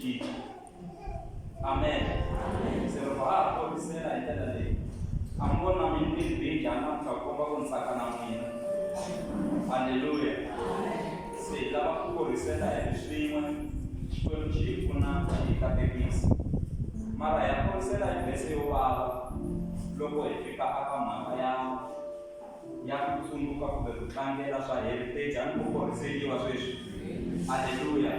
cinca. Amen. Se loko ha ha kombisela hi ndlela leyi, a mi voni na mina ni ri busy a ni namuntlha ku komba ku ni tsaka na n'wina. Haleluya. Se hi lava ku korisela hi ri swin'we, Xikwembu xi hi pfuna xi hi katekisa. Mara hi ya korisela hi vhese yo vava loko hi fika aka mhaka ya ya ku tsundzuka kumbe ku tlangela swa heritage a ni ku koriseliwa sweswi. Aleluya.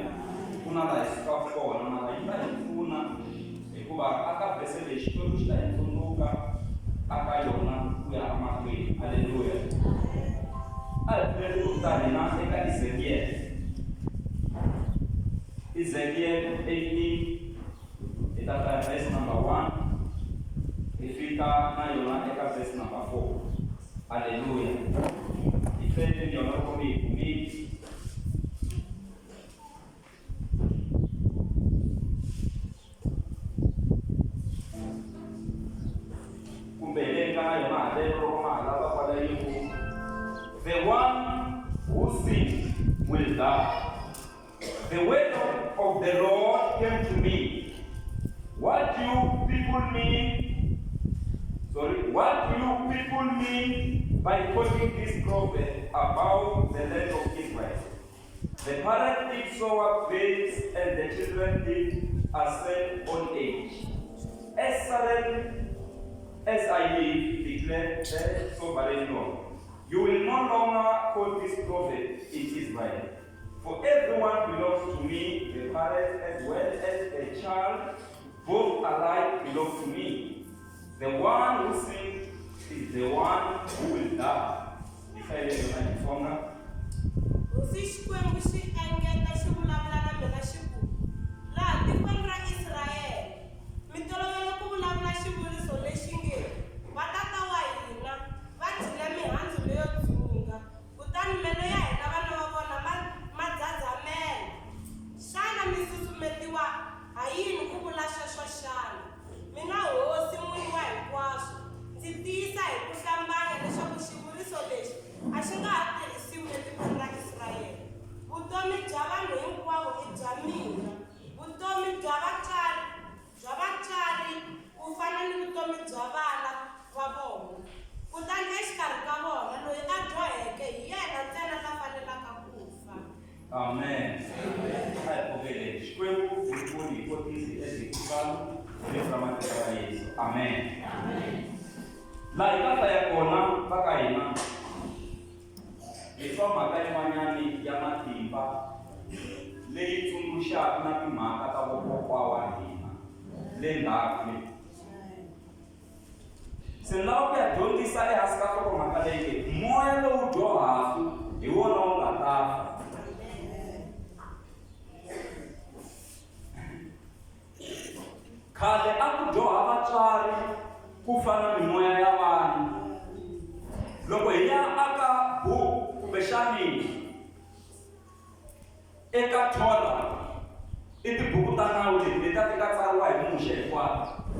Ku na laha hi sukaka kona mara yi ta hi pfuna hikuva aka vhese leyi Xikwembu xi ta hi tsundzuka aka yona ku ya emahlweni. Aleluya. A hi pfuleni tibuku ta hina eka Ezekiel. Ezekiel 18 hi ta hlaya verse number 1 hi fika na yona eka verse number 4. Aleluya. Hi hlayeleni yona loko mi yi kumile. Kumbe hi leyi nga na yona haleno loko ma ha lava kwala yi ku the one who sins will die. The word of the Lord came to me. What do you people mean? Sorry, what do you people mean by quoting this prophet about the land of Israel? The parent eat sour grapes and the children eat ascend on age. As sudden as I live, declared the sovereign Lord, you will no longer quote this prophet in Israel. For everyone belongs to me, the parent as well as the child, both alike belong to me. The one who sins is the one who will die. Hi hlayile yona hi Xitsonga. Hosi Xikwembu xi engeta xi vulavula na mina xi ku, Laha tikweni ra Israele, mi tolovele ku vulavula xivuriso lexi nge, Vatata wa hina va dyile mihandzu leyo dzunga, kutani meno ya hina vana va vona ma, ma dzadzamela. Xana mi susumetiwa ha yini ku vula sweswo xana? Mina hosi N'wini wa hinkwaswo, ndzi tiyisa hi ku hlambanya leswaku xivuriso lexi a xi nga ha tirhisiwi etikweni ra Israele. Vutomi bya vanhu hinkwavo i bya mina, vutomi bya vatswari bya vatswari ku fana ni vutomi bya vana va vona. Kutani exikarhi ka vona, loyi a dyoheke hi yena ntsena la fanelaka ku fa. Amen. A hi khongeleni. Xikwembu hi pfuni hi kotisi as hi kutani hi vito ra matimba ra Yesu. Amen. Laha hi nga hlaya kona va ka hina hi twa mhaka yin'wanyani ya matimba leyi tsundzuxaka na timhaka ta vokokwa wa hina le ndzhaku le. Se ni lava ku ya dyondzisa ehansi ka nhlokomhaka leyi nge moya lowu dyohaku hi wona wu nga ta fa. Khale a ku dyoha vatswari ku fana mimoya ya vanhu. Loko hi ya aka buku kumbexani Eka Torah, i tibuku ta nawu leti leti a ti nga tsariwa hi Muxe hinkwato.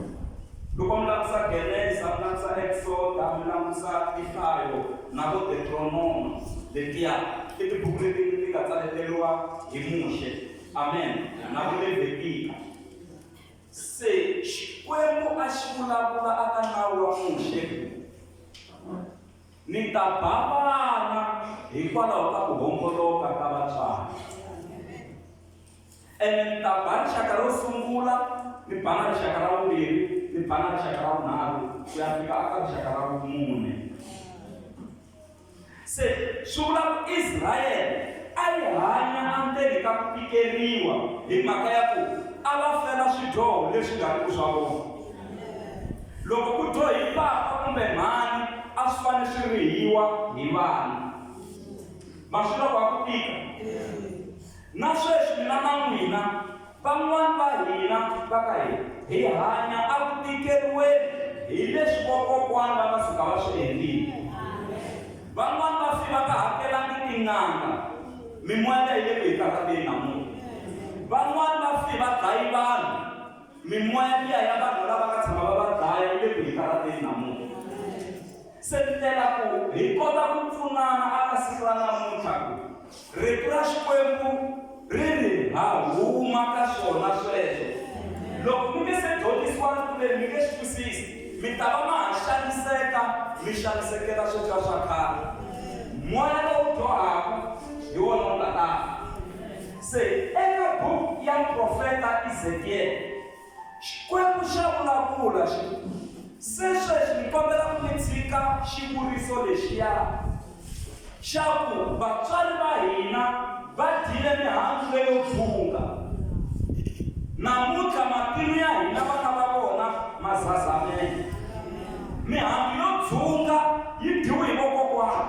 Loko mi langusa Genesa, mi langusa Eksoda, mi langusa Tinhlayo na vo Deuteronoma, letiya i tibuku leti ti nga tsaleteriwa hi Muxe. Amen. Na vo Levhitika. Se Xikwembu a xi vulavula aka nawu wa Muxe ku, Ni ta ba vana hikwalaho ka ku homboloka ka vatswari. Ene ni ta ba rixaka ro sungula, ni ba na rixaka ra vumbirhi, ni ba na rixaka ra vunharhu, ku ya fika aka rixaka ra vumune. Se swi vula ku Israyele a yi hanya endzeni ka ku tikeriwa hi mhaka ya ku a va fela swidyoho leswi nga riki swa vona. Loko ku dyohi papa kumbe mhani a swi fanele swi rihiwa hi vana. Ma swi loko a ku tika? Na sweswi mina na n'wina van'wana va hina va ka hina hi hanya a ku tikeriweni hi leswi vakokwana va nga suka va swi endlile. Van'wana va fi va nga hakelangi tin'anga, mimoya leyi yi le ku hi karhateni namuntlha. Van'wana va fi va dlayi vanhu. Mimoya liya ya vanhu lava nga tshama va va dlaya yi le ku hi karhateni namuntlha. Se ndlela ku hi kota ku pfunana aka siku ra namuntlha ku Rito ra Xikwembu ri ri ha huma ka swona sweswo. Loko mi nge se dyondzisiwa rito leri mi nge swi twisisi, mi ta va ma ha xaniseka, mi xanisekela sweswiya swa khale. Moya lowu dyohaka hi wona wu nga ta fa. Se eka buku ya muprofeta Ezekiel, Xikwembu xa vulavula xi ku, Se sweswi ni kombela ku mi tshika xivuriso lexiya xa ku vatswari va hina va dyile mihandzu leyo dzunga. Namuntlha matinu ya hina vana va vona ma zazamela. Mihandzu yo dzunga yi dyiwe hi vokokwana.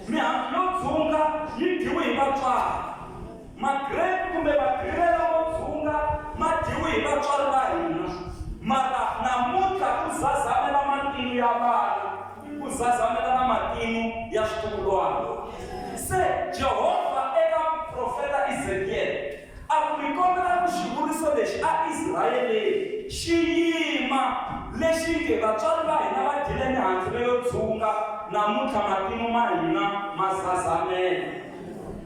Mihandzu yo dzunga yi dyiwe hi vatswari. Magrape kumbe madiriva lamo dzunga ma dyiwi hi vatswari va hina, mara namuntlha ku zazamela matinu ya vana, ku zazamela na matinu ya switukulwana. Se Jehovha eka muprofeta Ezekiele a ku, Ni kombela ku xivuriso lexi aIsrayeleni xi yima, lexi nge, Vatswari va hina va dyile mihandzu leyo dzunga, namuntlha matinu ma hina ma zazamela.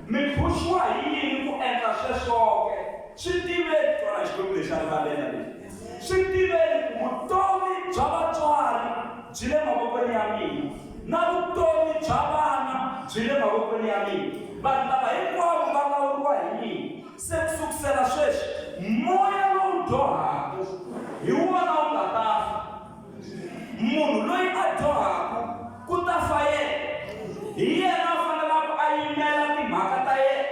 Mi phuxiwa hi yini ku endla sweswo-ke? Swi tiveni, twana Xikwembu lexi xa rivalela lexi. Swi tiveni ku vutomi bya vatswari byi le mavokweni ya mina, na vutomi bya vana byi le mavokweni ya mina. Vanhu lava hinkwavo va lawuriwa hi mina. Se ku sukusela sweswi, moya lowu dyohaka hi wona wu nga ta fa. Munhu loyi a dyohaka ku ta fa yena. Hi yena a fanelaka a yimela timhaka ta yena.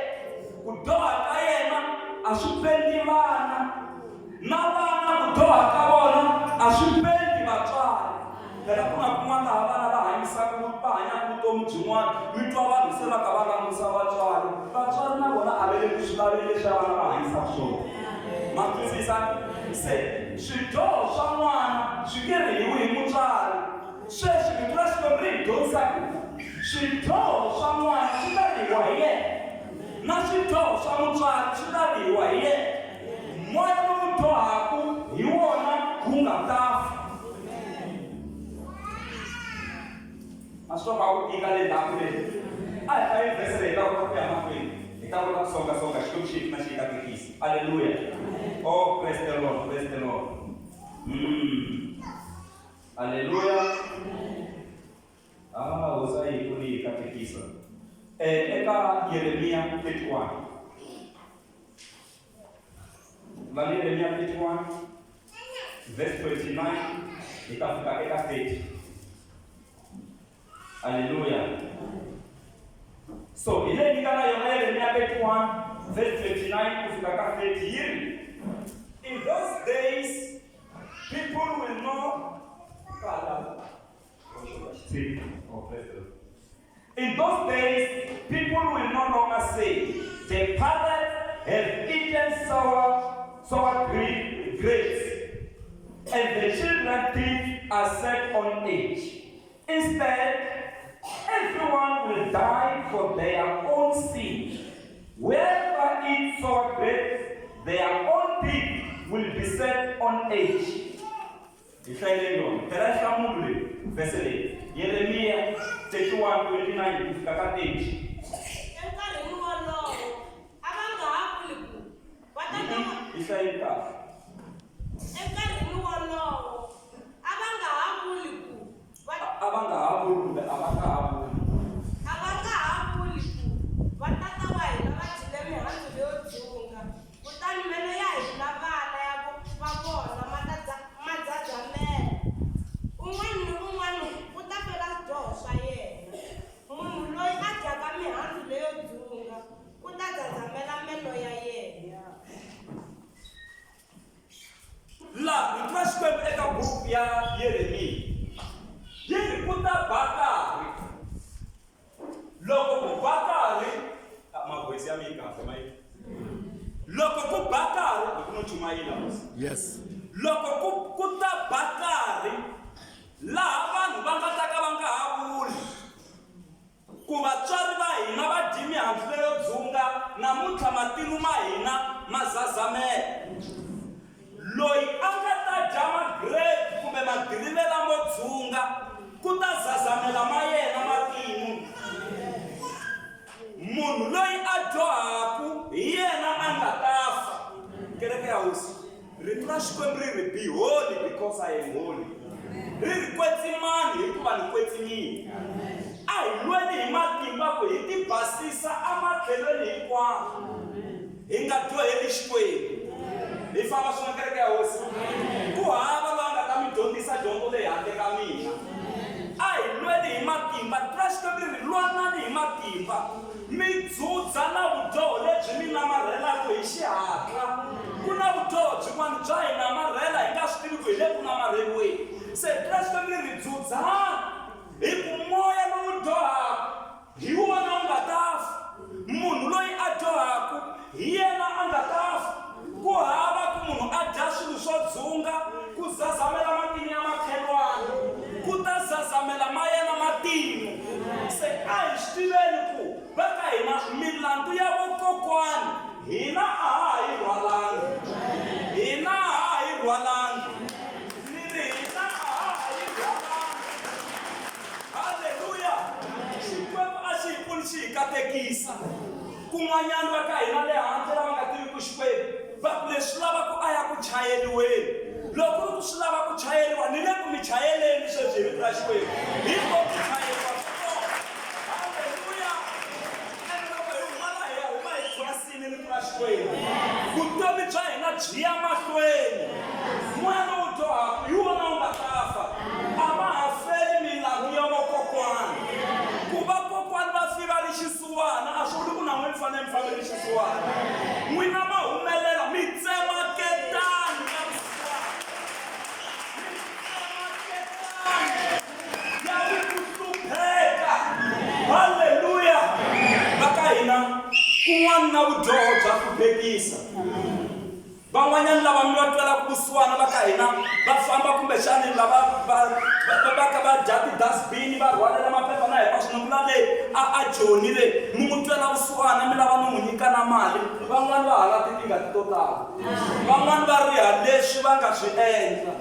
Ku dyoha ka yena a swi pendi vana, na vana ku dyoha ka vona a swi pendi vatswari. Phela ku na kun'wana laha vana va hanyisaka va hanyaka vutomi byin'wana, mi twa vanhu se va ka va langusa vatswari. Vatswari na vona a va le ku swi laveni leswiya vana va hanyisaka swona. Ma twisisa? Se swidyoho swa n'wana swi nge rihiwi hi mutswari. Sweswi Rito ra Xikwembu ri hi dyondzisa ku swidyoho swa n'wana swi ta rihiwa hi yena, na swidyoho swa mutswari swi ta rihiwa hi yena. Moya lowu dyohaka hi wona wu nga ta fa. A swi twa ku tika le ndzhaku le. A hi hlayeni vhese leyi hi ta kota ku ya mahlweni. Hi ta kota ku songasonga Xikwembu xi hi pfuna xi hi katekisa. Aleluya. Oh, praise the Lord, praise the Lord. Aleluya. Ah, Hosi a yi hi pfuni yi hi katekisa. Eh, eka Yeremiya 31. Vula Yeremiya 31 verse 29 hi ta fika eka 30. Aleluya. So hi leyi nyika na yona Yeremiya 31 verse 29 ku fika ka 30 yi ri In those days people will know In those days, people will no longer say, The parents have eaten sour, sour grapes, and the children's teeth are set on edge. Instead, everyone will die for their own sin. Whoever eats sour grapes, their own teeth will be set on edge. Hi hlayile yona. Phela nhlamulo leyi, vhese leyi, Yeremiya 31, 29 ku fika ka 30. Enkarhini wolowo a va nga ha vuli ku, Vatata wa. Hi hlayile kahle. Enkarhini wolowo a va nga ha vuli ku, Va. A va nga ha vuli kumbe a va nga ha vuli. A va nga ha vuli ku, Vatata wa hina va dyile mihandzu leyo dzunga. Kutani meno ya hina vana ya va vona ma ta ma dzadzamela. Un'wana ni un'wana u ta fela swidyoho swa yena. Munhu loyi a dyaka mihandzu leyo dzunga u ta dzadzamela meno ya yena. Laha Rito ra Xikwembu eka buku ya Yeremiya yi ri ku ta ba nkarhi. Loko ku ba nkarhi, mavoyisi ya mi kahle mayi. Loko ku ba nkarhi, hi ku no chumayela mos. Yes. Loko ku ku ta ba nkarhi laha vanhu va nga ta ka va nga ha vuli ku vatswari va hina va dye mihandzu leyo dzunga, namuntlha matinu ma hina ma zazamela. Loyi a nga ta dya magrepu kumbe madirive lamo dzunga, ku ta zazamela ma yena matinu. Munhu loyi a dyohaku hi yena a nga ta fa. Kereke ya Hosi. Rito ra Xikwembu ri ri, Be holy because I am holy. Ri ri, Kwetsimani hikuva ni kwetsimile. A hi lweni hi matimba ku hi tibasisa ematlhelweni hinkwawo, hi nga dyoheli Xikwembu. Hi famba swin'we kereke ya Hosi. Ku hava loyi a nga ta mi dyondzisa dyondzo leyi handle ka mina. A hi lweni hi matimba. Rito ra Xikwembu ri ri, Lwanani hi matimba. Mi dzudza na vudyoho lebyi mi namarhelaka hi xihatla. Ku na vudyoho byin'wana bya hi namarhela hi nga swi tivi ku hi le ku namarheliweni. Se Kreste mi ri, Dzudzani, hi ku moya lowu dyohaka hi wona wu nga ta fa. Munhu loyi a dyohaka hi yena a nga ta fa. Ku hava ku munhu a dya swilo swo dzunga, ku zazamela matini ya makhelwana, ku ta zazamela ma yena matinu. Se a hi swi tiveni ku va ka hina milandzu ya vokokwani hina a ha ha yi rhwalangi. Hina a ha ha yi rhwalangi. Ni ri hina a ha ha yi rhwalangi. Haleluya! Xikwembu a xi hi pfuni xi hi katekisa. Kun'wanyana va ka hina le handle lava nga tiviki Xikwembu va ku, Leswi swi lava ku a ya ku chayeriweni. Loko ku ri ku swi lava ku chayeriwa, ni le ku mi chayeleni sweswi hi vito ra Xikwembu. Hi ko ku chayeriwa swi kona. Haleluya! Ene loko hi huma laha hi ya huma hi thwasile rito ra Xikwembu. Vutomi bya hina byi ya mahlweni. Moya lowu dyohaka hi wona wu nga ta fa. A ma ha feli milandzu ya vakokwana. Ku va kokwani va fi va ri xisiwana a swi vuli ku na n'wina mi fanele mi fa mi ri xisiwana. N'wina ma humelela mi tsema ketani ya vusiwana. Mi tsema ketani ya ku hlupheka. Haleluya! Va ka hina kun'wana na vudyoho bya hluphekisa. Van'wanyana lava mi va twelaka vusiwana va ka hina va famba kumbexani lava va va va ka va dya ti-dustbin va rhwalela maphepha na hinkwaswo ni vula le a a Joni le mi n'wi twela vusiwana mi lava no n'wi nyika na mali van'wani va halati tingati to tala van'wani va riha leswi va nga swi endla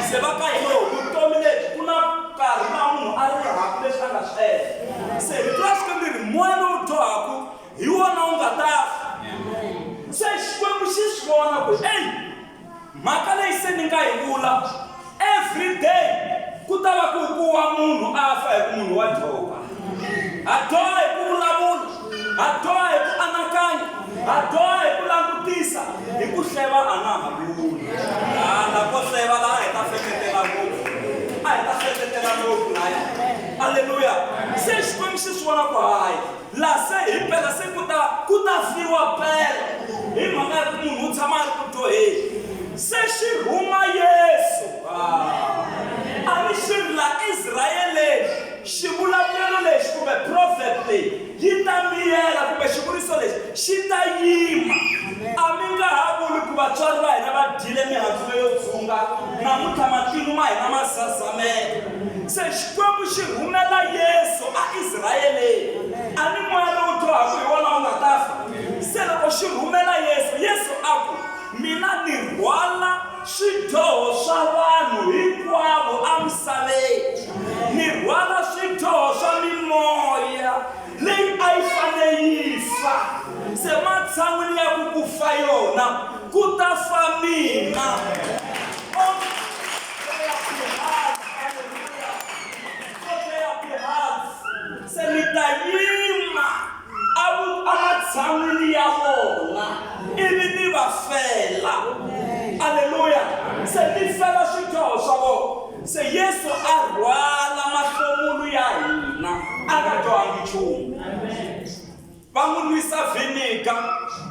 se va ka hina vutomi lebyi ku na nkarhi laha munhu a rihaka leswi a nga swi endla se rito ra Xikwembu ri ri moya lowu dyohaka Hi wona wu nga ta fa. Se Xikwembu xi swi vona ku eyi mhaka leyi se ni nga yi vula everyday ku ta va ku ku wa munhu a fa hi ku munhu wa dyoha. Ha dyoha hi ku vulavula, ha dyoha hi ku anakanya, ha dyoha hi ku langutisa, hi ku hleva a na ha vuli. Hala ko hleva laha a hi ta hleketela ngopfu. A hi ta hleketela ngopfu laya. Aleluya. Se Xikwembu xi swi vona ku hayi Laha se hi pela se ku ta ku ta fiwa pela hi mhaka ya ku munhu u tshama a ri ku dyoheni. Se xi rhuma Yesu. A ni xi ri la Israyeleni xivulavulelo lexi kumbe proverb leyi yi ta miyela kumbe xivuriso lexi xi ta yima. A mi nga ha vuli ku vatswari va hina va dyile mihandzu leyo dzunga, namuntlha matinu ma hina ma zazamela. Se Xikwembu xi rhumela Yesu aIsrayeleni. A ni moya lowu dyohaka hi wona wu nga ta fa. Se loko xi rhumela Yesu, Yesu a ku, Mina ni rhwala swidyoho swa vanhu hinkwavo emisaveni. Ni rhwala swidyoho swa mimoya leyi a yi fanele yi fa. Se matshan'wini ya ku ku fa yona, ku ta fa mina. On their behalf, hallelujah. On their behalf. Se ni ta yima ematshan'wini ya vona ivi ni va fela. Aleluya. Se ni fela swidyoho swa vona. Se Yesu a rhwala mahlomulo ya hina a nga dyohangi nchumu. Va n'wi nwisa vhiniga,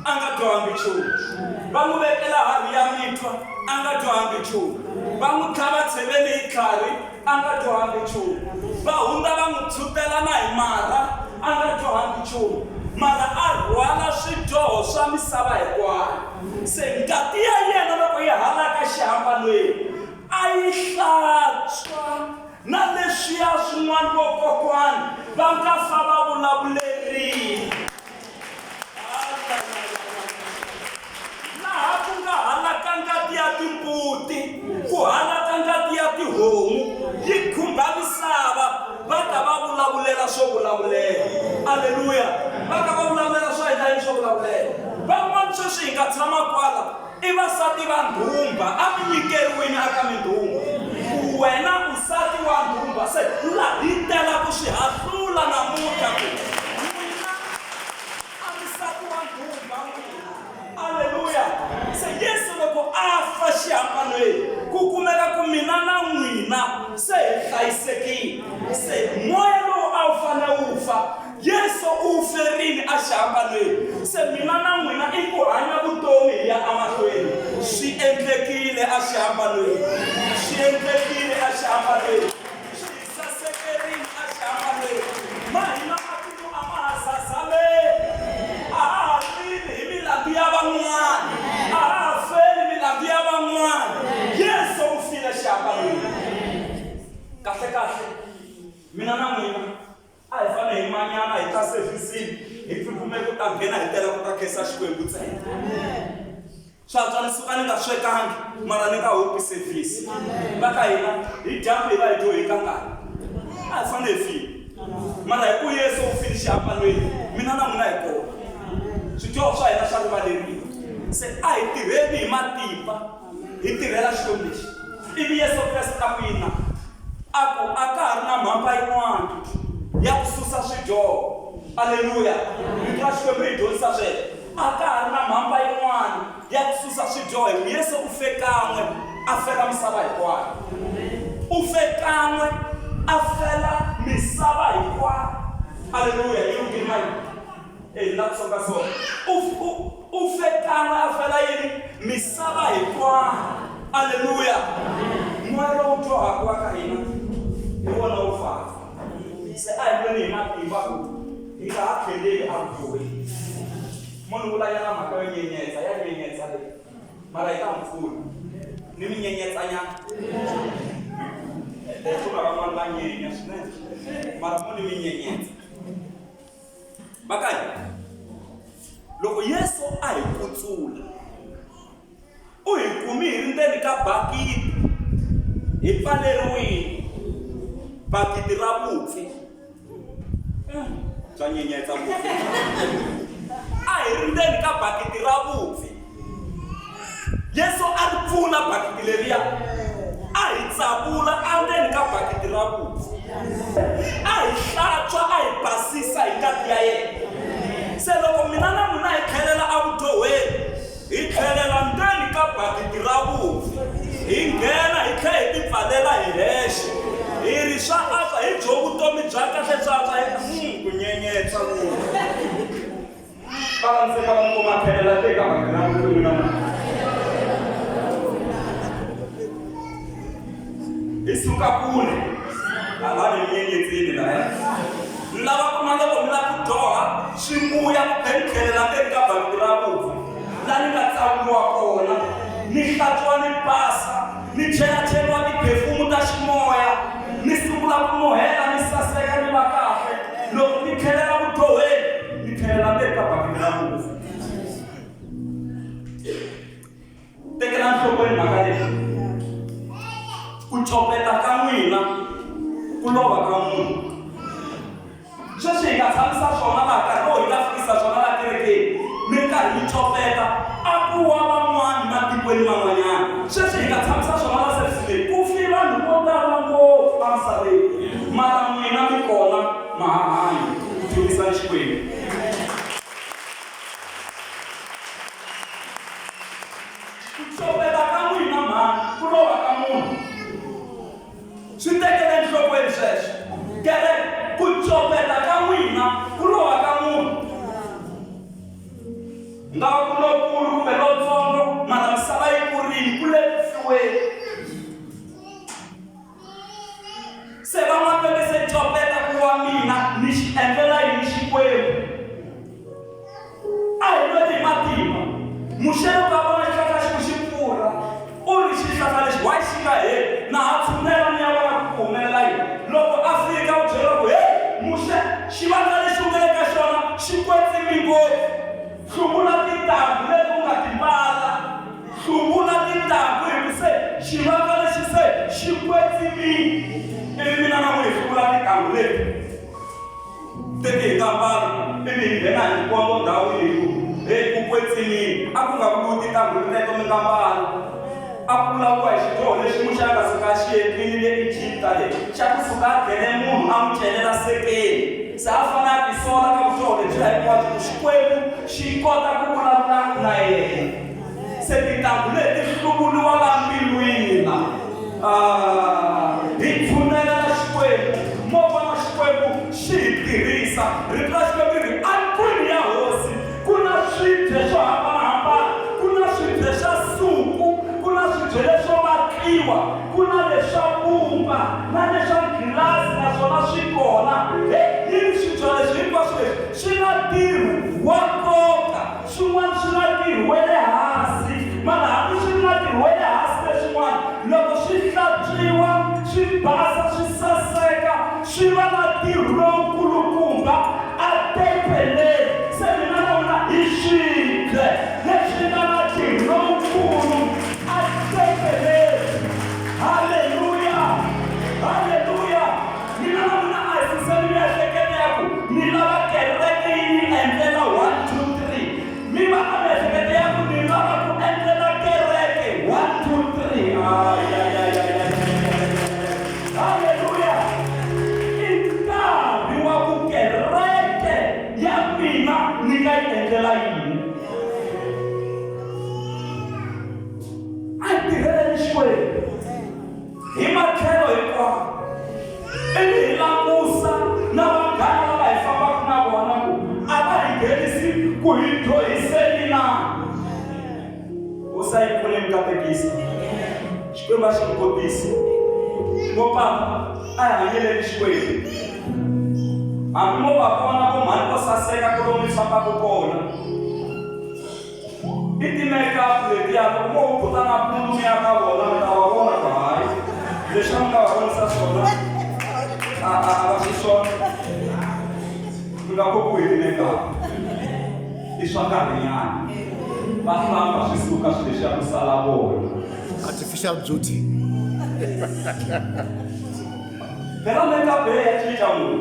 a nga dyohangi nchumu. Va n'wi vekela harhi ya mitwa, a nga dyohangi nchumu. Va n'wi tlhava tsheveni hi tlhari, a nga dyohangi nchumu. Va hundza va n'wi tshwutela na hi marha, a nga dyohangi nchumu. Mara a rhwala swidyoho swa misava hinkwayo. Se ngati ya yena loko yi halaka exihambanweni, a yi hlantswa na leswiya swin'wana vokokwani va nga fa va vulavulerile. Laha ku nga halaka ngati ya timbuti, ku halaka ngati ya tihomu, yi khumba misava, va ta va vulavulela swo vulavulela. Aleluya! Va ta va vulavulela swo endla yini swo vulavulela? Van'wana sweswi hi nga tshama kwala. I vasati va ndhumba a mi nyikeriwini aka mindhumba ku wena u sati wa ndhumba se la hi tela ku swi hahlula namuntlha ku n'wina a mi sati wa ndhumba n'wina aleluya se yesu loko a fa xihambanweni ku kumeka ku mina na n'wina se hi hlayisekile se moya lowu a wu fanele wu fa Yesu u fe rini exihambanweni? Se mina na n'wina i ku hanya vutomi hi ya emahlweni. Swi endlekile exihambanweni. Swi endlekile exihambanweni. Swi hi sasekerile exihambanweni. Ma hina matimu a ma ha zazameli. A ha ha rili hi milandzu ya van'wana. A ha ha feli milandzu ya van'wana. Yesu u file exihambanweni. Kahle-kahle, mina na n'wina A hi fanele hi manyana hi ta sevhisini hi tsutsumele ku ta nghena hi tela ku ta khensa Xikwembu ntsena. Swa antswa ni suka ni nga swekangi mara ni nga hupi sevhisi. Va ka hina hi dyambu hi va hi dyohe kangani? A hi fanele hi file. Mara hi ku Yesu u file xihambanweni, mina na n'wina hi kona. Swidyoho swa hina swa rivaleriwa. Se a hi tirheni hi matimba hi tirhela Xikwembu lexi. Ivi Yesu Kreste a ku yini? A ku, A ka ha ri na mhamba yin'wana ya ku susa swidyoho. Aleluya! Rito ra Xikwembu ri hi dyondzisa sweswo. A ka ha ri na mhamba yin'wana ya ku susa swidyoho, hi ku Yesu u fe kan'we a fela misava hinkwayo. U fe kan'we a fela misava hinkwayo. Aleluya! Yi lunghile mali? Eyi, ni la ku songa so. U, u, u fe kan'we a fela yini? Misava hinkwayo. Aleluya! Moya lowu dyohaka wa ka hina hi wona wu faka. Se a hi lweni hi matimba ku hi nga ha tlheleli evudyohweni. Mo ni vula nyana mhaka yo nyenyetsa, ya nyenyetsa leyi. Mara yi ta n'wi pfuna. Ni mi nyenyetsanyana. Ku na van'wana va nyenya swinene. Mara mo ni mi nyenyetsa. Vakayi, loko Yesu a hi kutsula, u hi kumi hi ri ndzeni ka bakiti, hi pfaleriwile, bakiti ra vupfi. Bya nyenyetsa vupfi. A hi ri ndzeni ka bakiti ra vupfi. Yesu a ri pfula bakiti leriya, a hi tsavula endzeni ka bakiti ra vupfi, a hi hlantswa, a hi basisa hi ngati ya yena. Se loko mina na n'wina hi tlhelela evudyohweni, hi tlhelela ndzeni ka bakiti ra vupfi, hi nghena hi tlhela hi tipfalela hi hexe, hi ri swa antswa hi byo vutomi bya kahle swa antswa hi ku nyenyetsa ku. Va va ndzi va kuma tlhelela teka vanghana n'wina hi suka kule a va ni nyenyetsini laya ni lava ku na loko mi lava ku dyoha swi vuya ku khe ni tlhelela ndzeni ka bakiti ra vupfu la ni nga tsawuriwa kona ni hlantswiwa ni basa ni chelacheriwa tiphefumumu ta ximoya ni sungula ku nuhela ni saseka ni va kahle loko ni tlhelela vudyoheni ni tlhelela ndzeni ka bakiti ra vupfu tekela nhlokweni mhaka leyi ku copeta ka n'wina ku lova ka munhu Sweswi hi nga tshamisa swona laha nkarhi lowu hi nga fikisa swona laha kerekeni mi ri karhi mi copeta a ku wa van'wana matikweni man'wanyana. Sweswi hi nga tshamisa swona la service leyi ku fi vanhu vo tala ngopfu emisaveni mara n'wina mi kona ma ha hanya. Dzunisani Xikwembu. Ku copeta ka n'wina mhani ku lova ka munhu. Swi tekele enhlokweni sweswo. Kereke, ku copeta ka n'wina ku lova ka munhu. Nga va ku lokulu kumbe lontsongo, mara misava yi kurile, ku le ku fiweni. Se van'wana va nge se copeta ku wa mina ni xi endlela yini Xikwembu? A hi lweni hi matimba. Muxe loko a vona xihlahla xin'we xi pfurha, u ri, Xihlahla lexi why xi nga heli? Na ha tshunela ni ya vona ku ku humelela yini. Loko a fika u byeriwa ku, Heyi, Muxe, xivandla lexi u nga le ka xona xi kwetsime ngopfu. Hluvula tintangu leti u nga ti mbala. Hluvula tintangu hi ku se xivandla lexi se xi kwetsimile. Ivi mina na n'we hi hluvula tintangu leti. Teke hi ta mbala ivi hi nghena hi nkondzo ndhawu hi ku, Heyi, ku kwetsimile! A ku nga vuriwi tintangu. tintangu teto mi nga mbali. A ku vulavuriwa hi xidyoho lexi Muxe a nga suka a xi endlile le Egipta le, xa ku suka a dlele munhu a n'wi celela sekeni. Se a fanele a tisola ka vudyoho lebyiya hinkwabyo ku Xikwembu xi kota ku vulavula na yena. Se tintangu leti hluvuriwa la mbilwini la. Ah, hi tshunelela Xikwembu, movha wa Xikwembu xi hi tirhisa. Rito ra Xikwembu ri ri, Andlwini ya Hosi ku na swibye swo hambana-hambana, ku na swibye swa nsuku, ku na swibye leswo vatliwa, ku na leswa vumba, na leswa nghilazi naswona swi kona. He, yini swibya leswi hinkwaswo leswi swi na ntirho wa nkoka, swin'wana swi na ntirho wa le hansi, mara hambi swi ri na ntirho wa le hansi leswin'wana, loko swi hlantswiwa swi basa swi saseka swi va na ntirho lowukulukumba atempeleni. Se mina na wena hi swibye leswi nga na ntirho lowukulu atempeleni. Haleluya! Haleluya! Mina na wena a hi suseni miehleketo ya ku ni lava kereke yi ni endlela 1 2 3. Mi va na miehleketo ya ku ni lava ku endlela kereke 1 2 3. Ay, ay, ay, ay, ay, ay. Haleluya! I nkarhi wa ku kereke ya mina ni nga yi endlela yini? A hi tirheleni Xikwembu hi matlhelo hinkwawo, ivi hi langusa na vanghana lava hi fambaka na vona ku a va hi nghenisi ku hi dyohiseni na. Hosi a yi pfune mi katekisa. Xikwembu a xi mi kotisi. Vo papa a hi hanyeleni Xikwembu. Hambi mo va vona vo mhani vo saseka kolomu mi fambaka kona, i ti-makeup letiya loko mo hubuta nampundzu mi ya ka vona mi ta va vona ku hayi leswi a mi nga va vonisa swona a a a va swi swona. Mi nga kokiwi hi ti-makeup, i swa nkarhinyana, va hlamba swi suka swilo leswiya ku sala vona. Artificial beauty. Phela makeup leyi ya cinca munhu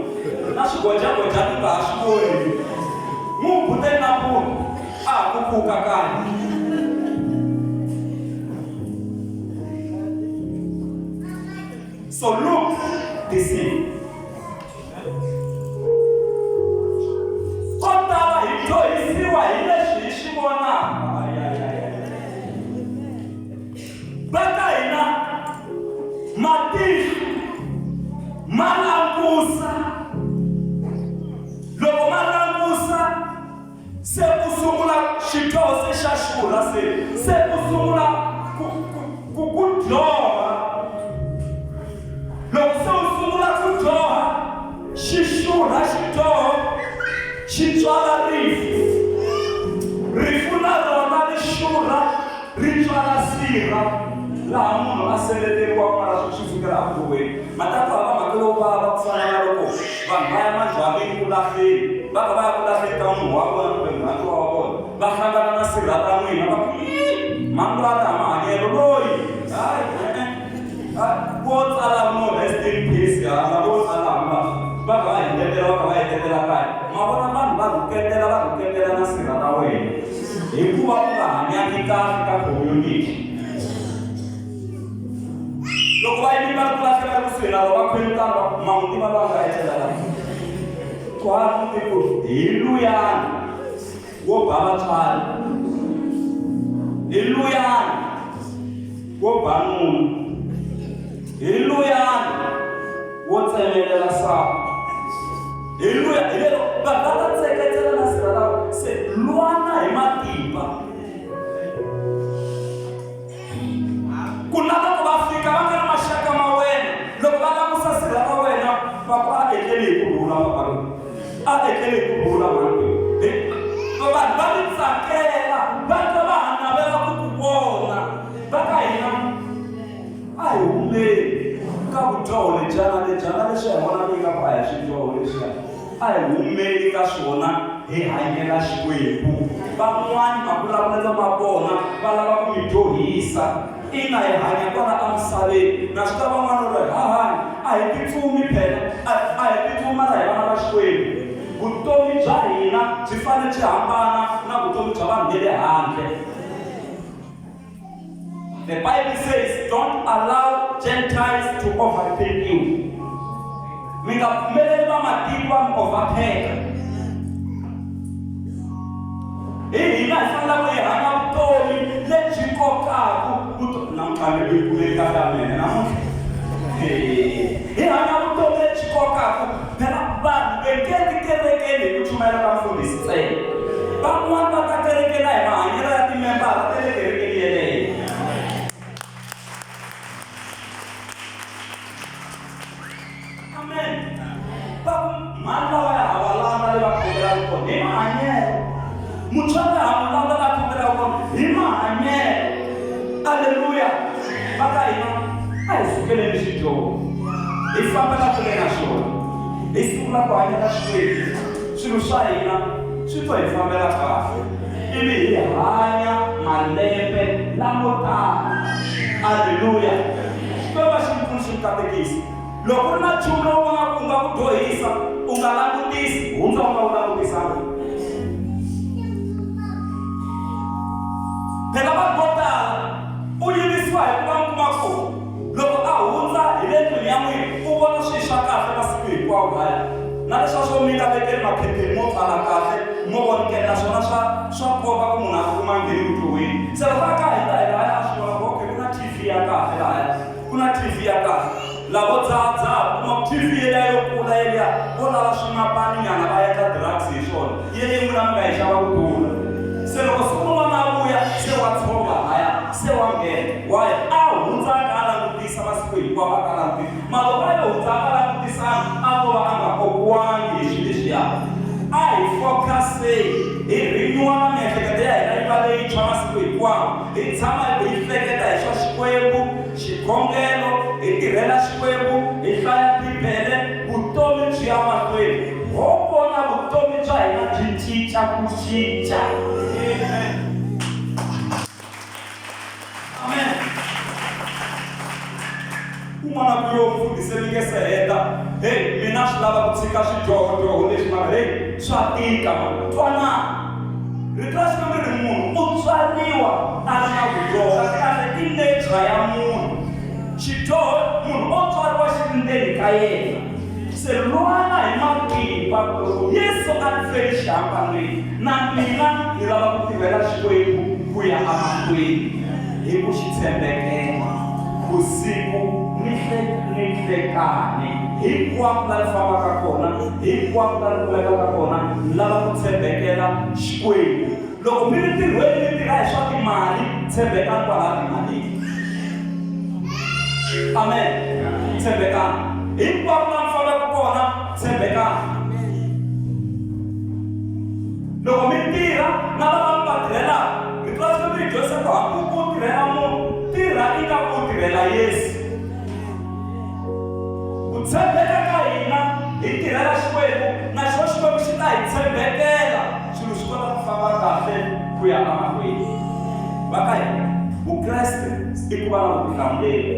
na swigojagojani u nga ha swi voni. N'wi hubuteni nampundzu a ha ku pfuka kaya. So look deceive. Ko tala hi dyohisiwa hi leswi hi swi vonaka. Va ka hina matihlo ma langusa, loko ma langusa se ku sungula xidyoho se xa xurha se se ku sungula ku ku ku ku dyoha. Loko se u sungula ku dyoha xi xurha xidyoho xi tswala rifu, rifu na rona ri xurha Ri tswala sirha laha munhu a seleteriwaka mara swi sukela evuton'wini. Mhaka ku hava mhaka lowu vava ku fana na loko vanhu va ya manjhwanini ku lahleni, va ka va ya ku lahleni ka munhu wa vona kumbe murhandziwa wa vona, va hlangana na sirha ra n'wina va ku, Yii! Mhani loyi a ri hava mahanyelo loyi, hayi e-e, vo tsala no rest in peace hala vo tsala hambi va va kha va hiletela va kha va hiletela kaya. Ma vona vanhu va rhuketela va rhuketela na sirha ra wena. Hikuva u nga hanyangi kahle ka community. Loko va yimile va ri ku lahlela ri kusuhi na rona va khwelutana va ku ma n'wi tiva loyi a nga etlela la. Ku hava muti ku hi luyani wo ba vatswari. Hi luyani wo ba nuna. Hi luyani wo tsemelela saku. Hi luya hi lero vanhu va ta tseketsela na sirha ra se lwana hi matimba. Ku na loko va fika va nga ri maxaka ma wena, loko va langusa sirha ra wena va ku a etleli hi ku rhula papa loyi, a etleli hi ku rhula mhani loyi. Vanhu va ri tsakela va twa va ha navela ku ku vona va ka hina. A hi humeni ka vudyoho lebyiya na lebyiya na leswi hi vonaka ingaku a hi swidyoho leswiya. A hi humeni ka swona hi hanyela Xikwembu. Van'wana mavulavulelo ma vona va lava ku mi dyohisa. Ina hi hanya kwala emisaveni na swi tiva van'wana va ri hahani a hi titsumi phela a a hi titsumi mara hi vana va Xikwembu. Vutomi bya hina byi fanele byi hambana na vutomi bya vanhu ve le handle. The Bible says, don't allow Gentiles to overtake you. Mi nga pfumeleli vamatiko va mi overtake. Hi hina hi fanelaka hi hanya vutomi lebyi kokaka namuntlha ni yi kumeli kahle amene namuntlha. Hi hanya vutomi lebyi kokaka phela vanhu ve nge tikerekeni hi ku chumayela ka mfundhisi ntsena. Van'wana va ta kerekeni hi mahanyelo ya timembara ta le kerekeni yeleyo. Amen. Va ku mhani lava ya hava lana le va khongelaka kona hi mahanyelo. Mutswari ha n'wi landza la khongelaka kona hi mahanyelo. Aleluya. Va ka hina a hi sukeleni xidyoho. Hi fambela kule na xona. Hi sungula ku hanya na Xikwembu. Swilo swa hina swi to hi fambela kahle. Ivi hi hanya malembe lamo tala. Aleluya. Xikwembu a xi mi pfuni xi mi katekisa. Loko ku ri na nchumu lowu vonaka u nga ku dyohisa, u nga langutisi, hundza u nga wu langutisanga. Phela vanhu vo tala u yimisiwa hi ku va mi kuma ku loko a hundza hi le ndlwini ya n'wina u vona swilo swa kahle masiku hinkwawo laya na leswa swo mi nga vekeli maphepheni mo pfala kahle mo vonikela naswona swa swa nkoka ku munhu a tikuma a ngheni vutohweni se loko a ka hindza hi lahaya a swi vona ku okay ku na TV ya kahle lahaya ku na TV ya kahle lavo dzahadzaha kuma ku TV yeliya yo kula yeliya vo lava swimapani nyana va endla drugs hi swona yeliya n'wina mi nga yi xava ku durha se loko siku rin'wana a vuya se wa tshova laya se wa nghena why a hundza a ka a langutisa masiku hinkwawo a ka a langutisa mara loko a yo hundza a nga langutisanga a ko va a nga kokiwangi hi swilo leswiya a hi focuseni hi renew-a miehleketo ya hina yi va leyintshwa masiku hinkwawo hi tshama hi hleketa hi swa Xikwembu xikhongelo hi tirhela Xikwembu hi hlaya Bibele vutomi byi ya mahlweni ho vona vutomi bya hina byi cinca ku cinca amen un'wana ku yo mfundhisi mi nge se heta heyi mina swi lava ku tshika swidyohodyoho leswi mara heyi swa tika mani twanana rito ra Xikwembu ri munhu u tswariwa a ri na vudyoho kahle kahle i nature ya munhu xidyoho munhu o tswariwa xi ri ndzeni ka yena se lwana hi matimba ku loko Yesu a ni fele xihambanweni na mina ni lava ku tirhela Xikwembu ku ya emahlweni hi ku xi tshembekela vusiku ni ni nhlekani hinkwako la ni fambaka kona hinkwako la ni kumekaka kona ni lava ku tshembekela Xikwembu loko mi ri ntirhweni mi tirha hi swa timali tshembekani kwalaha timalini amen tshembekani hinkwako la mi fambaka kona tshembekani loko mi tirha na lava mi va tirhelaka rito ra Xikwembu ri dyondzisa ku hambi u tirhela munhu tirha ingaku u tirhela Yesu ku tshembeka ka hina hi tirhela Xikwembu na xona Xikwembu xi ta hi tshembekela swilo swi kota ku famba kahle ku ya emahlweni va ka hina Vukreste i ku va na vutihlamuleri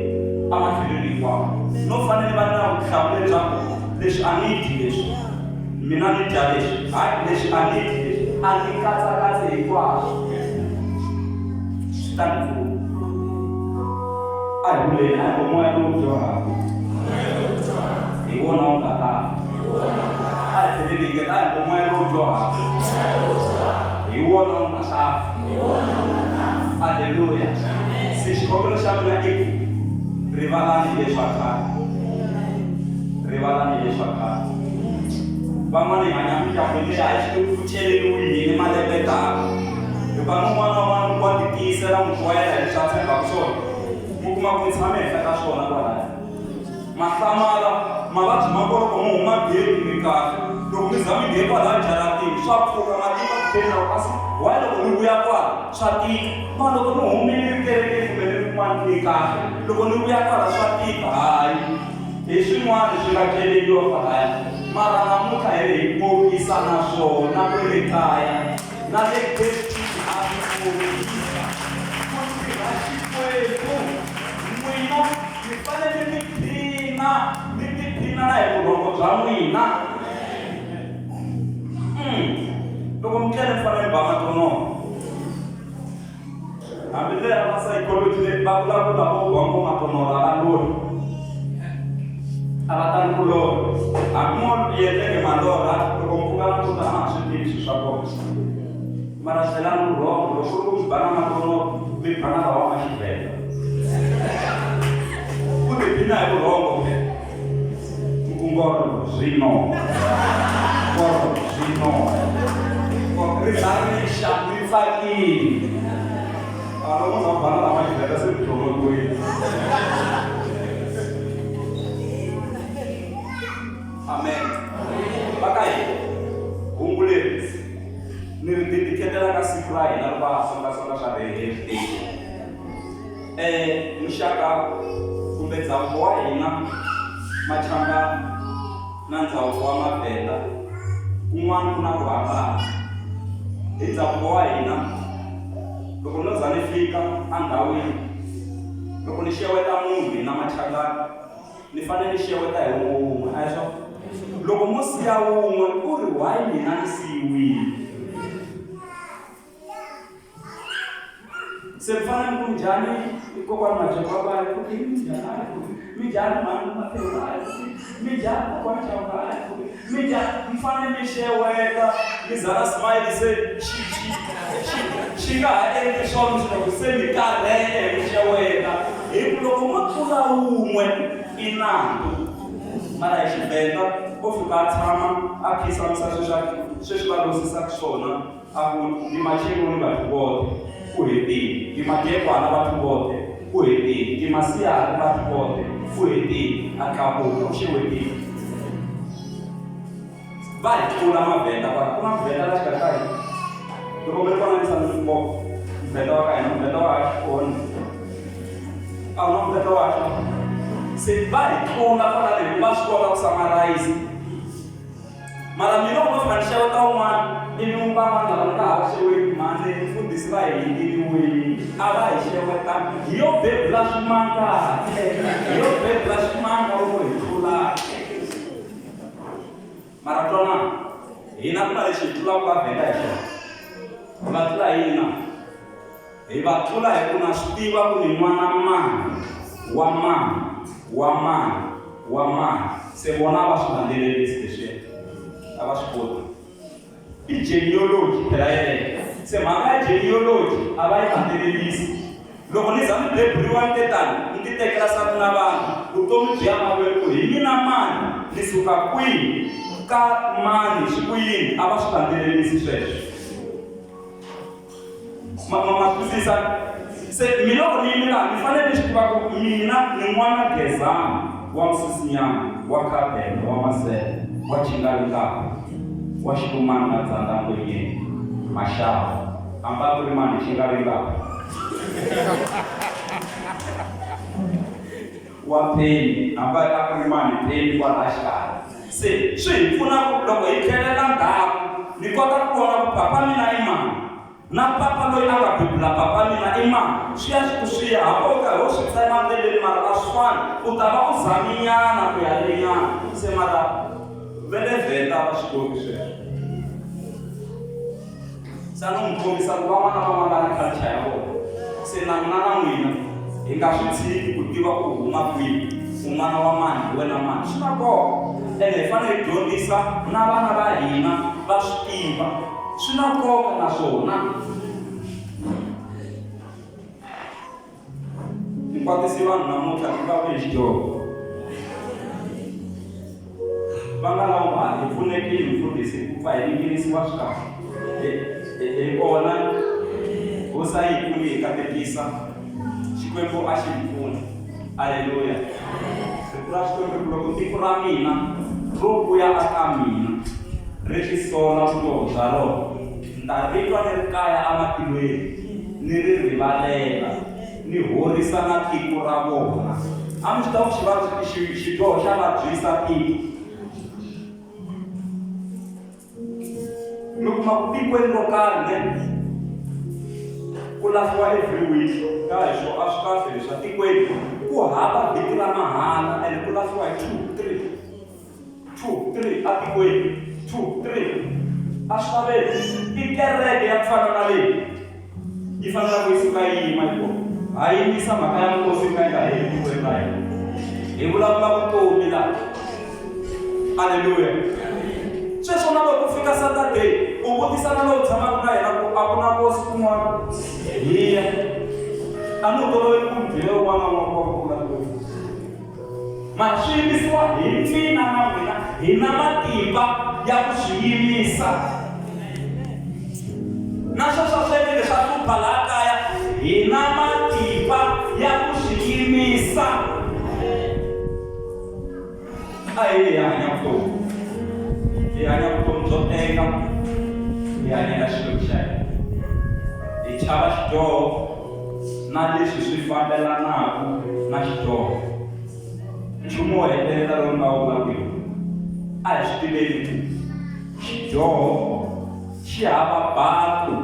ematlhelweni hinkwawo no fanele va na vutihlamuleri bya ku leswi a ni dyi leswi mina ni dya leswi hayi leswi a ni dyi leswi a ni katsakatsi hinkwaswo swi ta ni pfuna a hi vuleni a hi ngo moya lowu dyohaka hi wona wu nga ta a hi tlheleni hi ngeta a hi ngo moya lowu dyohaka hi wona wu nga ta aleluya se xikhongelo xa mina i ku rivalani leswa khale rivalani leswa khale van'wana hi hanya mindyangwini leyi a yi swi tivi ku celeriwi yini malembe tala hikuva ni un'wana na un'wana wa ti tiyisela muti wa yena hi leswi a tshembaka swona mi kuma ku mi tshame henhla ka swona kwalaya ma hlamala mavabyi ma kona loko mi huma gate mi kahle loko mi za mi ngheni kwalaya jaratini swa pfuka ma tika ku ngheni loko kasi why loko mi vuya kwala swa tika ma loko ni humile ni kerekeni kumbe ni ri kun'wana ni kahle loko ni vuya kwala swa tika hayi hi swin'wana swi nga celeriwa kwalaya mara namuntlha hi ri hi kokisa na swona kwele kaya na le getini a swi kokisa ku tirha Xikwembu n'wina mi fanele mi tiphina mi tiphina na hi vurhongo bya n'wina loko mi tlele mi fanele mi ba matonono. Hambi leya va psychology leyi va vulavula vo ba ngoma tonora va lori. A va tali ku lorha. Hambi mo yetlele malorha loko mi pfuka nampundzu a ma ha swi tivi swilo swa kona. Mara tlelani vurhongo loko ku ri ku mi ba na matonoro mi ba na lawa ma Xivhenda. Ku tiphina hi vurhongo ke mi ku ngoro zwino ngoro zwino ri za ri xa mi tsakile. A loko mo za mi ba na lama Xivhenda se mi tlhontlhiwile. Amen. Va ka hina hungu leri ni ri dediketela ka siku ra hina ro va songasonga swa Heritage. Muxaka kumbe ndzhavuko wa hina Machangana na ndzhavuko wa Mavhenda kun'wana ku na ku hambana. Hi ndzhavuko wa hina loko no za ni fika endhawini loko ni xeweta munhu hina Machangana Ni fanele ni xeweta hi wun'we wun'we, a hi swona? Loko mo siya wun'we, u ri why mina ni siyiwile? Se mi fanele mi ku njhani kokwani Majeko va ku a hi pfuki, minjhani a hi pfuki, minjhani mhani Mathebula a hi pfuki, minjhani kokwani Chauke a hi pfuki, minjhani. Mi fanele mi xeweta mi za na smile se xi xi xi xi nga ha endli swona leswaku se mi karhele hi ku xeweta. Hi ku loko mo tlula wun'we i nandzu. Mara hi Xivhenda o fika a tshama a khisamisa sweswi a sweswi va losisaka swona a ku ndi matsheloni vhathu vhoṱhe ku hetile, ndi madekwana vhathu vhoṱhe ku hetile, ndi masiari vhathu vhoṱhe ku hetile, a tlakuka u xewetile. Va hi tlula Mavhenda kwala, ku na Muvhenda la xikarhi ka hina. Loko mi ri kona ni mi komba Muvhenda wa ka hina, Muvhenda wa ha kona. A wu na Muvhenda wa ha Se va hi tlula kwala le va swi kota ku summarize. Mara mina loko no fika ni xeweta un'wana ivi van'wana lava ni nga ha va xeweti mhani mfundhisi va hi hindiniwile a va hi xeweta hi yo bebula swimanga hi yo bebula swimanga loko hi tlula. Mara twanani, hina ku na lexi hi tlulaka Vavhenda hi xona. Hi va tlula hi yini na? Hi va tlula hi ku na swi tiva ku ni n'wana mani, wa mani, wa mani, wa mani. Se vona a va swi landzelerisi leswiya, a va swi koti. I genealogy phela yeleyo. Se mhaka ya genealogy a va yi landzelerisi. Loko ni za ni beburiwa ni te tani, ni ti tekela nsati na vana, vutomi byi ya mahlweni ku hi mina mani, ni suka kwihi, ka mani, swi ku yini, a va swi landzelerisi sweswo. Ma, ma, ma twisisa? Se mi loko ni yime laha, ni fanele ni swi tiva ku mina ni n'wana Gezani wa Musisinyana, wa Khabele, wa Masele, wa Chingalingaka, wa Xilumani na Dzanda Ngwenyeni, Maxava. Hambi a ku ri mani Chingalingaka. Wa Penny, hambi a ku ri mani Penny kwalaha xikarhi. Se swi hi pfuna ku loko hi tlhelela ndzhaku ni kota ku vona ku papa mina i mani na papa loyi a nga bebula papa mina i mani. Swi ya swi ku swi ya hambi wo karhi wo swi tsema ndleleni mara a swi fani u ta va u zaminyana ku ya lenyana se mara va le Venda a va swi koti sweswo. Se a no n'wi kombisa ku van'wana na van'wana va na culture ya vona. Se na mina na n'wina hi nga swi tshiki ku tiva ku u huma kwihi, u n'wana wa mani, hi wena mani. Swi na nkoka ene hi fanele hi dyondzisa na vana va hina va swi tiva. Swi na nkoka na swona. Ni kwatise vanhu namuntlha ni vulavule hi xidyoho. Va nga lava va hi pfunekile mfundhisi hi ku pfa hi ninginisiwa swi kahle. Hi kona Hosi a yi pfuni hi katekisa. Xikwembu a xi hi pfuni. Aleluya. Rito ra Xikwembu ri ku loko tiko ra mina ro vuya aka mina ri tisola vudyoho bya rona, ni ta ri twa ni ri kaya ematilweni, ni ri rivalela, ni horisa na tiko ra vona. A mi swi tiva ku xivabyi xi xidyoho xa vabyisa tiko? Mi kuma ku tikweni ro karhi ne ku lahliwa every week ka hi swo a swi kahle leswa tikweni ku hava vhiki ra mahala ene ku lahliwa hi 2 3 2 3 a tikweni 2 3 a swi laveki i kereke ya ku fana na leyi. Yi fanele ku yi suka yi yima yi ku ha yimisa mhaka ya nkosi yi ka yi nga heli tikweni ra hina. Hi vulavula vutomi laha. Aleluya. Sweswo na loko ku fika Saturday u vutisa na lowu tshamaka na yena ku a ku na nkosi kun'wana hi ya. A ni wu toloveli ku byela un'wana na un'wana ku ku na nkosi. Mara swi yimisiwa hi mina na n'wina hi na matimba ya ku swi yimisa. Na sweswo swi endleke swa hlupha laha kaya hi na matimba ya ku swi yimisa. A hi hi hanya vutomi. Hi hanya vutomi byo tenga. Hi hanyela Xikwembu xa hina. Hi chava xidyoho na leswi swi fambelanaka na xidyoho. Nchumu wo hetelela lowu ni nga wu vulaka a hi swi tiveni ku xidyoho xi hava baku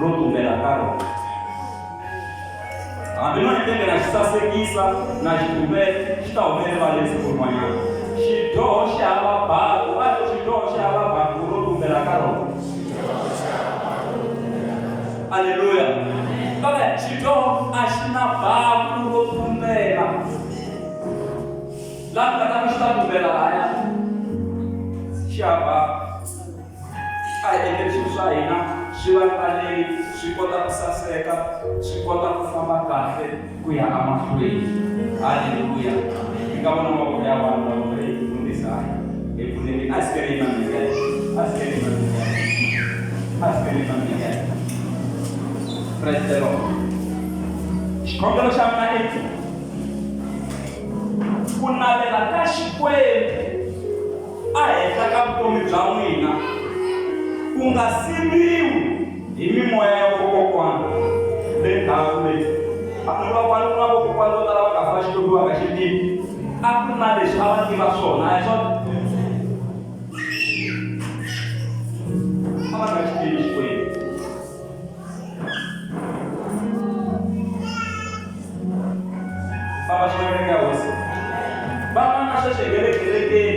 ro tumbela ka rona. Hambi no endleke na xi sasekisa na xi tumbela xi ta huma erivaleni siku rin'wanyana. Xidyoho xi hava baku, va ri xidyoho xi hava baku ro tumbela ka rona. Aleluya. Kambe xidyoho a xi na baku ro tumbela. Laha mi nga ta ku xi ta tumbela lahaya xi hava. A hi endleni swilo swa hina swi va rivaleni, swi kota ku saseka, swi kota ku famba kahle ku ya emahlweni. Haleluya! Mi nga vona mavoko ya vanhu lava va hi mfundhisi hayi hi pfuneni a swi kele na a swi kele na a swi kele na Praise the Lord. Xikhongelo xa mina i ku ku navela ka Xikwembu ehenhla ka vutomi bya n'wina ku nga siviwi hi mimoya ya vokokwana le ndzhaku leyi a ku va ku na vokokwana vo tala va nga fa Xikwembu va nga xi tivi a ku na leswi a va tiva swona a hi swona a va nga xi tivi Xikwembu. Famba xivangelo ka hosi. Van'wana sweswi hi nge le kerekeni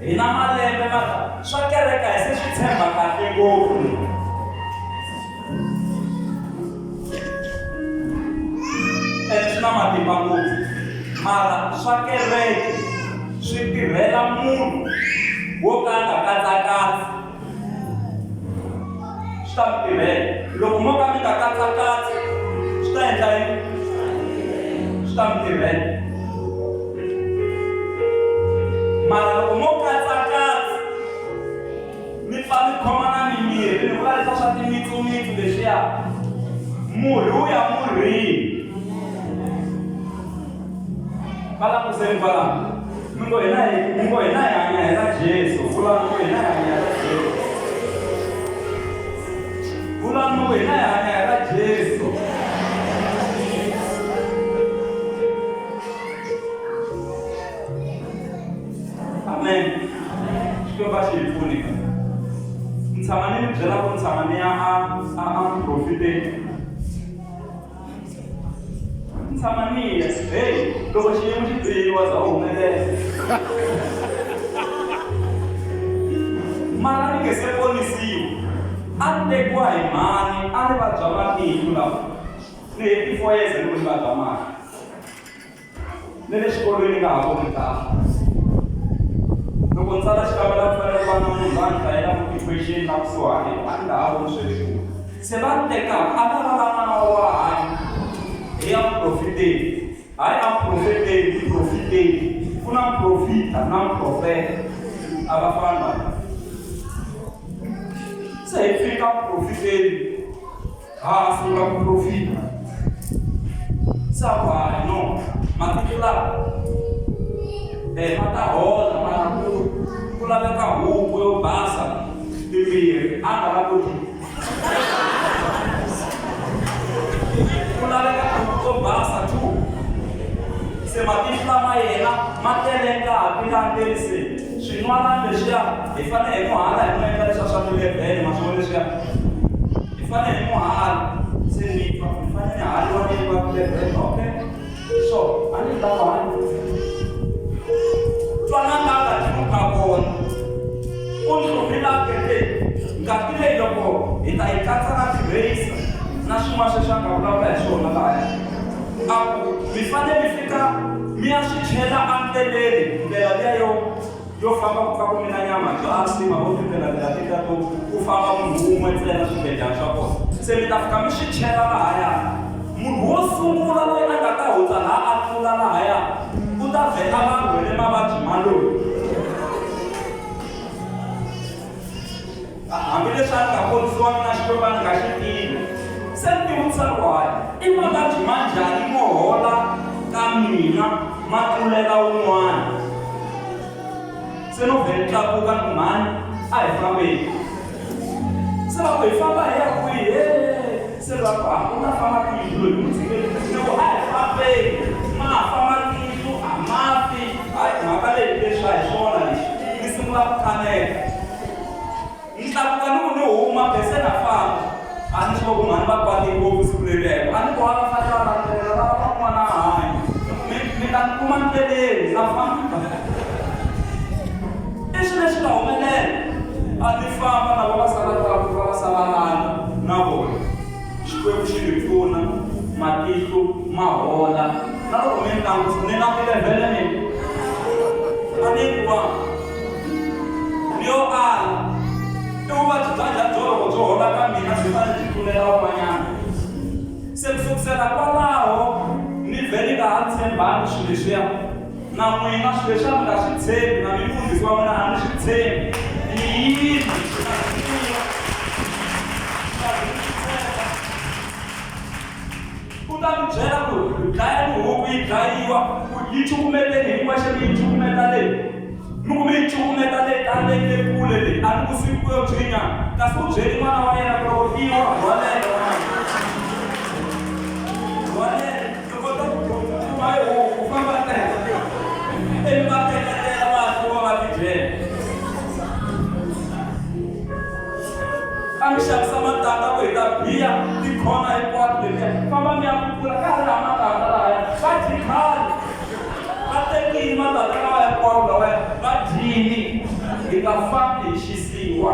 hi na malembe mara swa kereke a hi se swi tshemba kahle ngopfu. Ene swi na matimba ngopfu mara swa kereke swi tirhela munhu wo ka a nga katsakatsi. Swi ta mi tirhela. Loko mo ka mi nga katsakatsi swi ta endla yini? Swi ta mi tirhela. Mara loko mo katsakatsa mi pfa mi khoma na mimirhi ni vula leswa swa timitsumitsu leswiya murhi wu ya murhini. Va languseni kwalano. Mi ngo hina hi mi ngo hina hi hanya hi ra Jesu. Vulani ku hina hi hanya hi ra Jesu. Vulani ku hina hi hanya hi ra Jesu. Amen. Xikwembu a xi hi pfuni. Ni tshama ni mi byela ku ni tshama ni ya a a a muprofiteni. Ni tshama ni ya hey loko xiyimo xi bihile wa za u humelela mara ni nge se ponisiwa a ni tekiwa hi mhani a ni vabya matihlo lawa ni heti 4 years ni ku ni vabya mahlo Ni le xikolweni ni nga ha voni kahle. Loko ni tsala xikambelo a ku fanele ku va na munhu loyi a ni hlayelaka ti-question la kusuhani a ni nga ha voni swa le kule. Se va ni tekaka a va lava n'wana wa wahani hi ya muprofeteni, hayi a muprofeteni, muprofeteni. Ku na muprofita na muprofeta a va fani vanhu. Se hi fika muprofeteni. Ha a sungula ku profita. Se a ku hayi no matiko lawa ma ta hola mara ku ku laveka huku yo basa timbirhi a nga la ku ku laveka tihuku to basa two se matihlo lama yena ma tele ngati la ndzeni se swin'wana leswiya hi fanele hi n'wi hala hi n'wi endla leswiya swa tilevhele ma swi vona leswiya Hi fanele hi n'wi hala se ni twa ni fanele ni haliwa ni va tilevhele okay so a ni ta hala twana nga nga hlupha kona u ni hluphi la kete ngati leyi loko hi ta yi katsa na ti-racer Na swin'wana sweswi a nga vulavula hi swona lahaya. A ku mi fanele mi fika mi ya swi chela endleleni, ndlela liya yo yo famba ku pfa ku mi na nyama byasi, ma vo tindlela ndlela letiya to ku famba munhu wun'we ntsena swibedana swa kona. Se mi ta fika mi swi chela lahaya. Munhu wo sungula loyi a nga ta hundza laha a tlula lahaya u ta vhela va rhwele mavabyi ma loyi. Hambileswi a ni nga ponisiwanga na Xikwembu a ni nga xi tivi. Se ni tivutisa ni ku, Hayi, i mavabyi ma njhani mo hola ka mina ma tlulela wun'wana? Se no vhe ni tlakuka ni ku, Mhani, a hi fambeni. Se va ku, Hi famba hi ya kwihi? He, se va ku, A u ta fa matihlo loyi, n'wi tshikeni. Ni ku, A hi fambeni, ma fa matihlo, a ma fi. Hayi, mhaka leyi leswi a hi swona leswi. Ni sungula ku kaneta. Ni tlakuka ni ku ni huma bese na famba. A ni swi ku mhani va kwate ngopfu siku leriya hi ku a ni ku a va fanele va landzelela va va n'wana a hanya. Mi mi ta ni kuma ndleleni na famba. I swilo leswi nga humelela. A ni famba na vo va sala tlakuka va sala landza na vona. Xikwembu xi ni pfuna matihlo ma hola na loko mi ni langusa ni langile vhele mina a ni ku wa ni yo ala i vuvabyi bya njhani byo loko byo hola ka mina byi fanele byi tlulela van'wanyana se ku sukusela kwalaho ni vhe ni nga ha tshembani swilo leswiya na n'wina swilo leswiya mi nga swi tshembi na mi mfundhisi wa n'wina a ni swi tshembi ni yini u ta mi byela ku dlaya tihuku yi dlayiwa ku yi cukumeteni hinkwaxo mi yi cukumeta leyi mi ku mi yi cukumeta leyi ta leyi le kule leyi a ni ku siku ku yo byinya kasi u byeli n'wana wa yena ku loko iwa rhwalela rhwalela loko ta ku kuma yi huku famba ivi va teketela va hluva va tidyela a mi xavisa matandza ku hi ta biya tikhona hinkwato letiya famba mi ya kukula ka ha ri hava matandza lahaya va dyi khale va tekile matandza lawa hinkwawo lawaya va dyini hi nga fambi hi xisiwa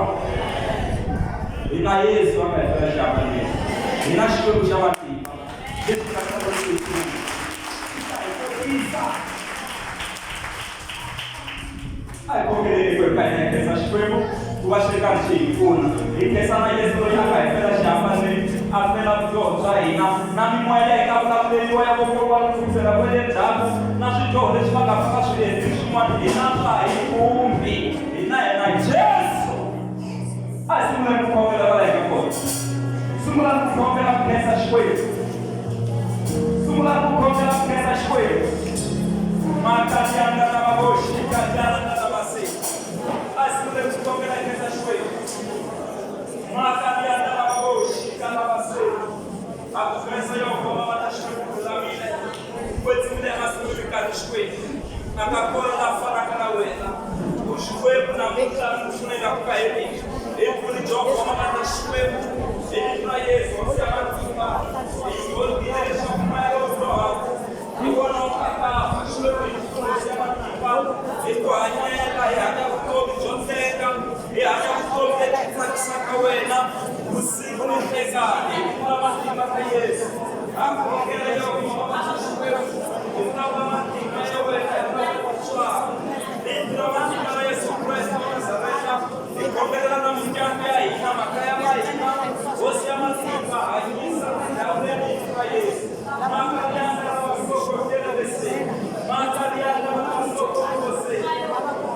hi na Yesu a nga hi fela xihambanweni hi na Xikwembu xa matimba lexi nga ta xi ta hi kotisa. A hi khongeleni hinkwerhu ka hina hi khensa Xikwembu ku va xi ri karhi xi hi pfuna. Hi khensa na Yesu loyi a nga hi fela xihambanweni, a fela vudyoho bya hina na mimoya leyi nga vulavuleriwa ya vakokwana ku sukisela kwale ndzhaku na swidyoho leswi va nga fa va swi endli swin'wana hina swa hi khumbi. Hina hi na Jesu. A hi sunguleni ku khongela kwala hi nga kona. Sungulani ku khongela ku khensa Xikwembu. Sungulani ku khongela ku khensa Xikwembu. Makanyana na mavoxi kanyana na lavase. A hi sunguleni ku khongela hi khensa Xikwembu. Makanyana na mavoxi ka lavase. A ku khensa Yehovha va ta Xikwembu lulamile. Kwetsimile emasikwini nkarhi Xikwembu. A nga kona la fanaka na wena. U Xikwembu namuntlha ni ku pfuneka ku nga heriki. Hi vukulu byo khoma mandla Xikwembu, hi vito ra Yesu Hosi ya matimba, hi dyondzile leswaku moya lowu dyohaka hi wona wu nga ta fa. Xikwembu hi pfuna Hosi ya matimba, hi ku hanyela, hi hanya vutomi byo tenga, hi hanya vutomi lebyi tsakisaka wena vusiku ni nhlekani. Hi vito ra matimba ka Yesu, ha khongela Yehovha wa Xikwembu, hi vulavula matimba ya wena, hi vulavula tintswalo. Hi vito ra matimba ra Yesu Kreste wa Nazareta, Hi khongelela na mindyangu ya hina, makaya ma hina, Hosi ya matimba, hanyisa ndhawu leyi vito ra Yesu. Makaliana lava sokotelelese. Makaliana lava sokotelelese.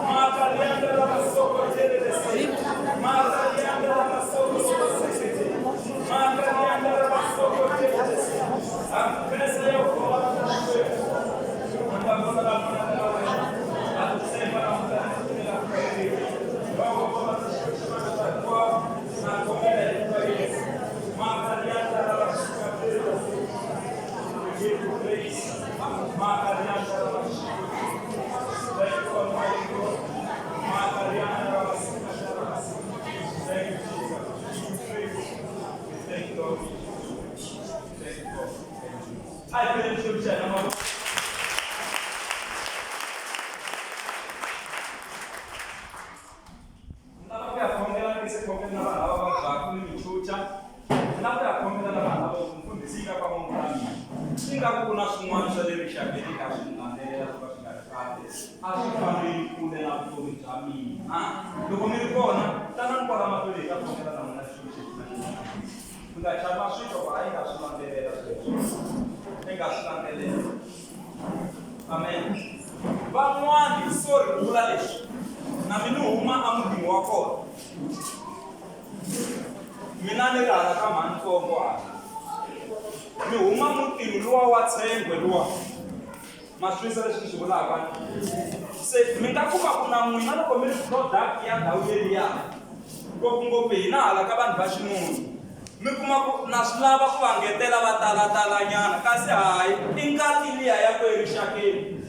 Makaliana lava sokotelelese. Makaliana lava sokotelelese. Makaliana lava sokotelelese. Hakupesa ya ukoma na Xikwembu. Mutavona la mwana wa wena. A ku tshemba na mutana. I believe you. Ni lava ku ya khongela ni se khongela na vanhu lava vabyaka ni michucha. Ni lava ku ya khongela na vanhu lava Ingaku ku na swin'wana swa le rixakeni ka swi landzelela swo ka swi nga ri kahle, a swi fambeli kule na vutomi bya mina. Loko mi ri kona, tanani kwala mahlweni hi ta khongela na n'wina Xikwembu xi na xona. Mi nga chavi ma swi twa ku hayi nga swi landzelela sweswo. I nga swi landzelela. Amen. Van'wani, sorry ku vula leswi, na mina ni huma emutini wa kona. Mina ni ri hala ka mhanitsongo hala. Ni huma mutini luwa wa tshengwe luwa. Ma swi twisisa leswi ni swi vulaka? Se mi nga kuma ku na n'wina loko mi ri product ya ndhawu yeliya, ngopfungopfu hina hala ka vanhu va xinuna, mi kuma ku na swi lava ku va ngetela va talatalanyana kasi hayi i ngati liya ya ku erixakeni.